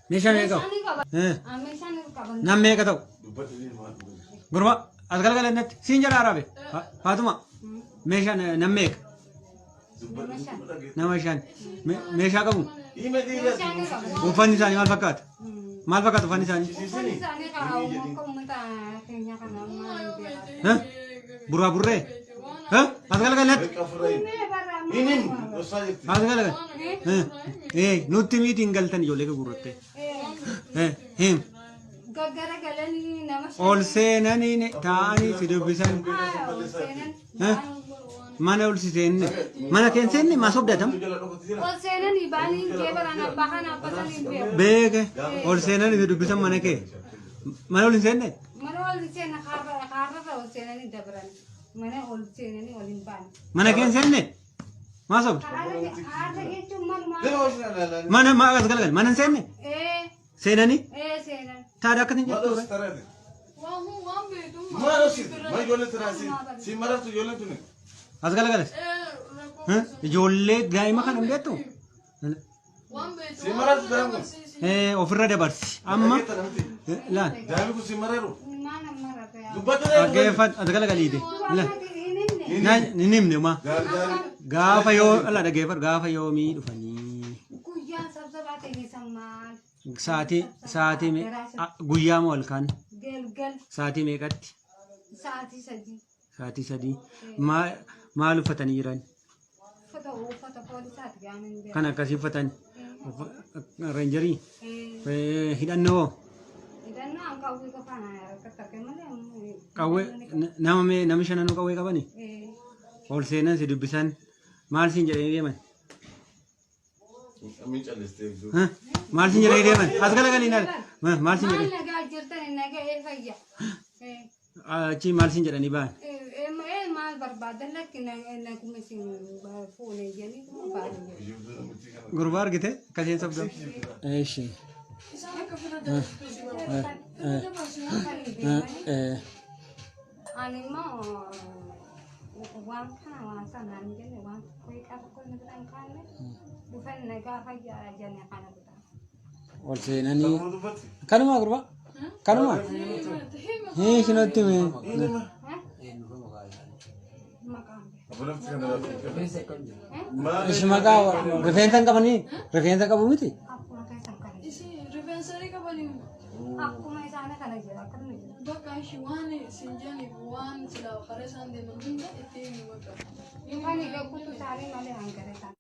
Meeshaa meeqa qabu? Meeshaan ni qaba. Eh, Meeshaan ni qaban. Nam meeqa ta'u? Gurba as galgala natti siin jedha arabe. Faatuma meeshaa nam meeqa? Nama shan. Meeshaa qabu? Meeshaan ni qaban. Uffanni isaanii maal fakkaata? Maal fakkaata uffanni isaanii? Uffanni isaanii qaba. Akka uummata keenya kana maal hin beekan. Eh? Burraa burree? Eh? As galgala natti. Mee barra amma. As galgala. Eh, eh, nutti miitiin galtan ijoollee gurguratte. Eh, him. Gaggara galanii nama shan. Ol seenanii taa'anii si dubbisan. Haa, ol seenan. Eh? Mana ol si seenne. Mana kee hin seenne maa sobdatam? Ol seenanii baanii kee baraan abbaa kana abbaa sana hin beeku. Beeke. Ol seenanii si dubbisan mana kee. Mana ol hin seenne? Mana ol seena kaarrarra ol seenanii dabran. Mana ol seenanii ol hin baane. Mana kee hin seenne? Maa sobda? Kaarra jechuun malumaa. Mana maa as galgal mana hin seenne? Ee Seenanii? ee seenan. Taada akkas hin jettu. As galagalas. Ijoollee daa'ima kana hin beektu? Ofirra dabarsi. Amma laal. Maal amma rafee? Dhaggeeffadhu as galagaliite. Laal. Hin himne ma. Gaafa yoo ala dhaggeeffadhu gaafa yoomii dhufanii. Guyyaan sabsabaa ta'e san maal? Sa'aatii sa'aatii guyyaa moo halkan? Galgal Sa'aatii meeqatti? sa'aatii 3. Sa'aatii 3. Maal uffatanii jiran? Uffata uffata poolisaati gaana hin beeku. Kan akkasii uffatan. Reenjarii? Hidhannoo hoo? Hidhannoo an qawwee qofaan harkatti argame malee. Qawwee nama mee namni shananuu qawwee qabani? Ol seenan si dubbisan maal siin jedhanii deeman? Maal siin jedhanii deeman? As galagalii naal. Maal siin Maal jedhanii? nagaa jirtan nagaa ee fayya. Achii maal siin jedhanii ba'an? Ee maal barbaadan lakki naguma isin fuune jedhanii ba'an jedhu. Gurbaa argite akkasiin sobda. Eeshi. Ani immoo waan kana waan sana hin jenne waan tokko hiikaa tokko inni bira hin kaanne dhufan nagaa fayyaa jenne kana godha. Ol seenanii. Kanuma gurbaa? Kanuma? Hii isinatti mee. Maqaan Ishi maqaa rifeensa hin qabanii? Rifeensa qabu miti? akkuma keessan kana jira. Isin rifeensa ni qabanii Akkuma isaanii kana jira akkasuma jira. bakka ishii waan isin jedhaniif waan silaa karaa isaan deeman hunda itti himi bakka. Dhufanii gagguutu isaanii malee hangara isaanii.